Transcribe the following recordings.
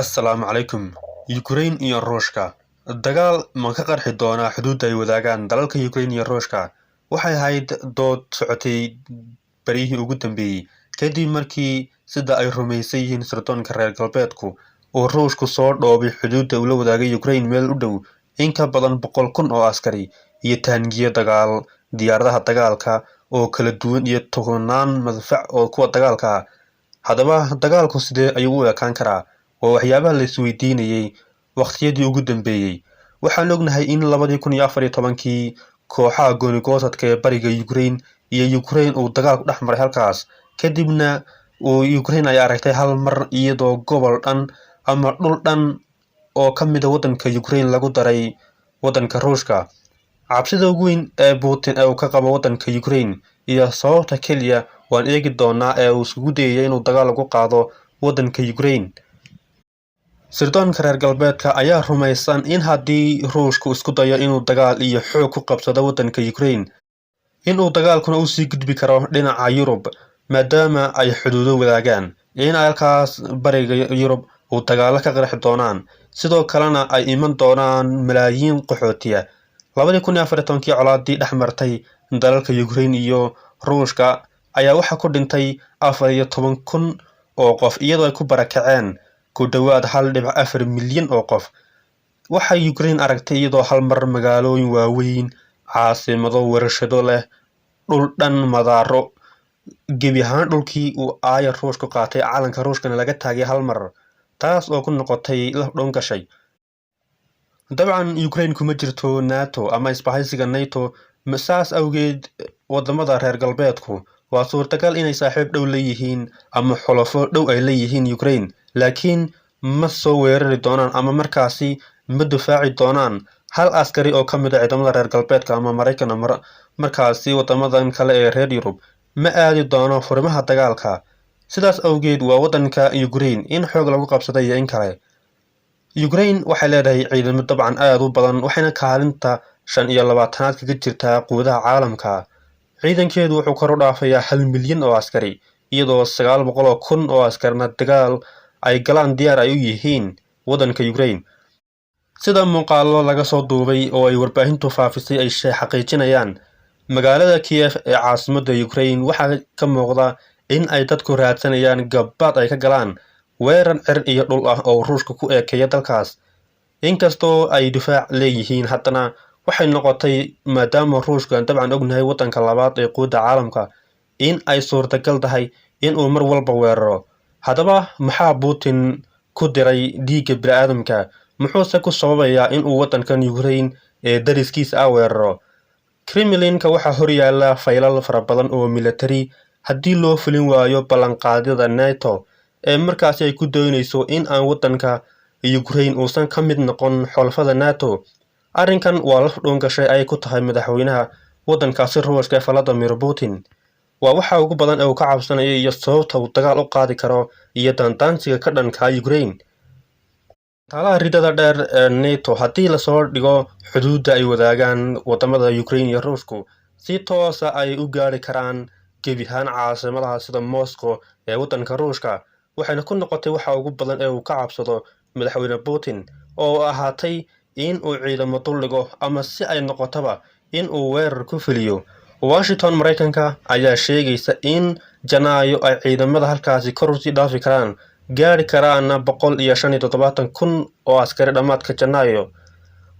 Assalaamu calaykum. Ukraine iyo Ruushka. Dagaal ma ka qarxi doonaa xuduudda ay wadaagaan dalalka Ukraine iyo Ruushka? Waxay ahayd dood socotay baryihii ugu dambeeyay kadib markii, sida ay rumaysan yihiin sirdoonka reer galbeedku, uu Ruushku soo dhoobay xuduudda uu la wadaagay Ukraine meel u dhow in ka badan 100,000 oo askari iyo taangiyo dagaal, diyaaradaha dagaalka oo kala duwan iyo tobanaan madfac oo kuwa dagaalka ah. Haddaba dagaalku sidee ayuu u ekaan karaa? Waa waxyaabaha la isweydiinayay waqtiyadii ugu dambeeyay. Waxaan ognahay in 2014-kii kooxaha gooni-goosadka ee bariga Ukraine iyo Ukraine uu dagaal ku dhex maray halkaas, kadibna uu Ukraine ay aragtay hal mar iyadoo gobol dhan ama dhul dhan oo ka mid ah waddanka Ukraine lagu daray waddanka Ruushka. Cabsida ugu weyn ee Putin ee uu ka qabo waddanka Ukraine iyo sababta keliya waan eegi doonaa ee uu iskugu dayayo inuu dagaal ugu qaado waddanka Ukraine. Sirdoonka reer galbeedka ayaa rumaysan in haddii Ruushku isku dayo inuu dagaal iyo xoog ku qabsado waddanka Ukraine, in uu dagaalkuna u sii gudbi karo dhinaca Yurub, maadaama ay xuduudo wadaagaan, in halkaas bariga Yurub uu dagaalo ka qarxi doonaan, sidoo kalena ay iman doonaan malaayiin qaxootiya. 2014-kii colaadii dhex martay dalalka Ukraine iyo Ruushka ayaa waxaa ku dhintay 14,000 oo qof, iyadoo ay ku barakaceen ku dhowaad 1.4 milyan oo qof. Waxay Ukraine aragtay iyadoo hal mar magaalooyin waaweyn, caasimado, warshado leh, dhul dhan, madaaro, gebi ahaan dhulkii uu aayar Ruushku qaatay, calanka Ruushkana laga taagay hal mar, taas oo ku noqotay laf dhuun gashay. Dabcan Ukraine kuma jirto NATO ama isbahaysiga NATO, saas awgeed wadamada reer galbeedku waa suurtagal inay saaxiib dhow leeyihiin ama xulafo dhow ay leeyihiin Ukraine, laakiin ma soo weerari doonaan ama markaasi ma difaaci doonaan hal askari oo ka mid ah ciidamada reer galbeedka ama Maraykan ama markaasi wadamadan kale ee reer Yurub ma aadi doono furimaha dagaalka. Sidaas awgeed waa waddanka Ukraine in xoog lagu qabsaday iyo in kale. Ukraine waxay leedahay ciidamo dabcan aad u badan, waxayna kaalinta 25aad kaga jirtaa quwadaha caalamka. Ciidankeedu wuxuu kor u dhaafayaa 1 milyan oo askari, iyadoo 900,000 oo askarna dagaal ay galaan diyaar ay u yihiin waddanka Ukraine. Sida muuqaallo laga soo duubay oo ay warbaahintu faafisay ay xaqiijinayaan, magaalada Kiev ee caasimadda Ukraine waxaa ka muuqda in ay dadku raadsanayaan gabbaad ay ka galaan weerar cir iyo dhul ah oo Ruushka ku eekeeya dalkaas. Inkastoo ay difaac leeyihiin, haddana waxay noqotay, maadaama Ruushka aan dabcan ognahay waddanka labaad ee quwadda caalamka, in ay suurtagal tahay in uu mar walba weeraro. Haddaba maxaa Putin ku diray dhiigga bini'aadamka? Muxuuse ku sababayaa in uu waddankan Ukraine ee dariskiisa ah weeraro? Kremlinka waxaa horyaala faylal fara badan oo military haddii loo fulin waayo ballanqaadyada NATO ee markaasi ay ku doonayso in aan waddanka Ukraine uusan ka mid noqon xulafada NATO. Arrinkan waa laf dhuun gashay ay ku tahay madaxweynaha waddankaasi Ruushka ee Vladimir Putin. Waa waxa ugu badan ee uu ka cabsanayo iyo sababta uu dagaal u qaadi karo iyo daandaansiga ka dhanka Ukraine. Taalaha ridada dheer ee NATO haddii lasoo dhigo xuduudda ay wadaagaan wadamada Ukraine iyo Ruushku, si toosa ay u gaari karaan gebi ahaan caasimadaha sida Moscow ee waddanka Ruushka, waxayna ku noqotay waxa ugu badan ee uu ka cabsado madaxweyne Putin oo ahaatay in uu ciidamo duldhigo ama si ay noqotaba in uu weerar ku fuliyo. Washington, Maraykanka ayaa sheegaysa in Janaayo ay ciidamada halkaasi kor usii dhaafi karaan, gaari karaana 175,000 oo askari dhammaadka Janaayo.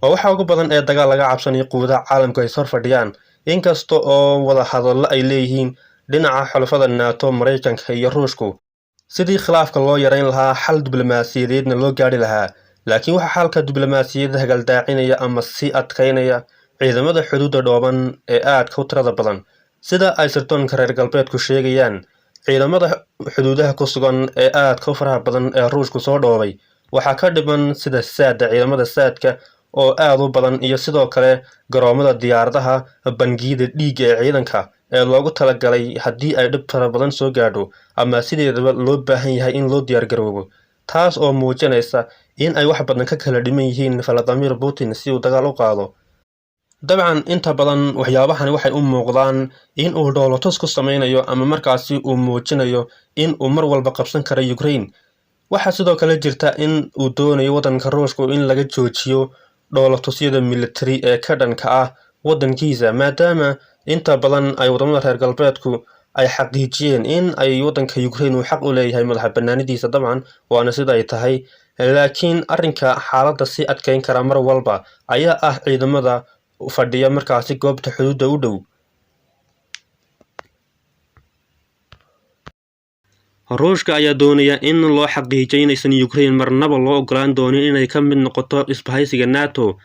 Waa waxa ugu badan ee dagaal laga cabsanayo, quwadaha caalamku ay sor fadhiyaan, inkasta oo wada hadallo ay leeyihiin dhinaca xulafada NATO, Maraykanka iyo Ruushku, sidii khilaafka loo yareyn lahaa, xal diblomaasiyadeedna loo gaari lahaa. Laakiin waxaa xalka diblomaasiyadda hagaldaacinaya ama sii adkaynaya ciidamada xuduudda dhooban ee aadka u tirada badan. Sida ay sirdoonka reer galbeedku sheegayaan, ciidamada xuduudaha ku sugan ee aadka u faraha badan ee Ruushku soo dhoobay waxaa ka dhiman sida saada, ciidamada saadka oo aad u badan, iyo sidoo kale garoomada diyaaradaha, bangiyada dhiigga ee ciidanka ee loogu talagalay haddii ay dhib fara badan soo gaadho ama sideedaba loo baahan yahay in loo diyaargaroobo, taas oo muujinaysa in ay wax badan ka kala dhiman yihiin Vladimir Putin si uu dagaal u qaado. Dabcan inta badan waxyaabahani waxay u muuqdaan in uu dhoolotus ku sameynayo ama markaasi uu muujinayo in uu mar walba qabsan karo Ukraine. Waxaa sidoo kale jirta in uu doonayo waddanka Ruushku in laga joojiyo dhoolatusyada military ee ka dhanka ah waddankiisa, maadaama inta badan ay wadamada reer galbeedku ay xaqiijiyeen in ay waddanka Ukraine uu xaq u leeyahay madaxa banaanidiisa. Dabcan waana sida ay tahay, laakiin arrinka xaaladda sii adkeyn kara mar walba ayaa ah ciidamada fadhiya markaasi goobta xuduudda u dhow. Ruushka ayaa doonaya in loo xaqiijiyo inaysan Ukraine marnaba loo ogolaan doonin inay ka mid noqoto isbahaysiga NATO,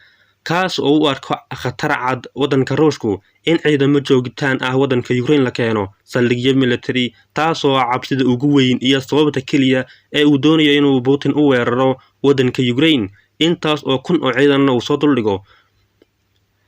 kaas oo u arko khatar cad waddanka Ruushku in ciidamo joogitaan ah waddanka Ukraine la keeno saldhigyo military, taasoo cabsida ugu weyn iyo sababta keliya ee uu doonayo inuu Putin u weeraro waddanka Ukraine, intaas oo kun oo ciidanna uu soo duldhigo.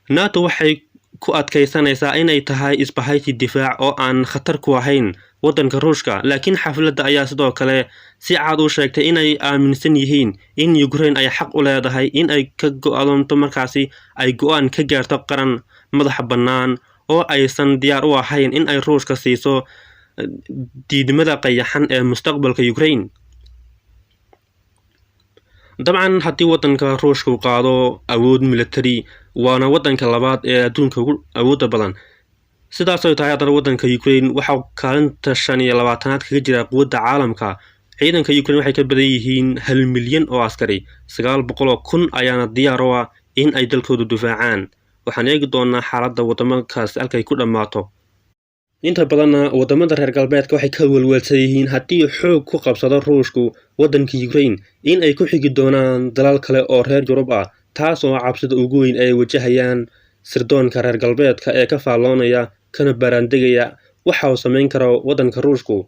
NATO waxay ku adkaysanaysaa inay tahay isbahaysi difaac oo aan khatar ku ahayn waddanka Ruushka, laakiin xafladda ayaa sidoo kale si cad u sheegtay inay aaminsan yihiin in Ukraine ay xaq u leedahay in ay ka go'doonto, markaasi ay go'aan ka gaarto qaran madaxa bannaan oo aysan diyaar u ahayn in ay Ruushka siiso diidmada qayaxan ee mustaqbalka Ukraine. Dabcan haddii waddanka Ruushka uu qaado awood military, waana waddanka labaad ee adduunka ugu awoodda badan. Sidaasoo tahay haddana waddanka Ukraine waxaa kaalinta 25aad kaga jira quwadda caalamka. Ciidanka Ukraine waxay ka badan yihiin 1 milyan oo askari, 900,000 ayaana diyaar u ah in ay dalkoodu difaacaan. Waxaan eegi doonaa xaaladda wadamakaas halkay ku dhammaato. Inta badanna wadamada reer galbeedka waxay ka welwelsan yihiin haddii xoog ku qabsado Ruushku waddanka Ukraine in ay ku xigi doonaan dalal kale oo reer Yurub ah, taas oo cabsida ugu weyn ay wajahayaan sirdoonka reer galbeedka ee ka faalloonaya kana baaraandegaya waxa uu samayn karo waddanka Ruushku.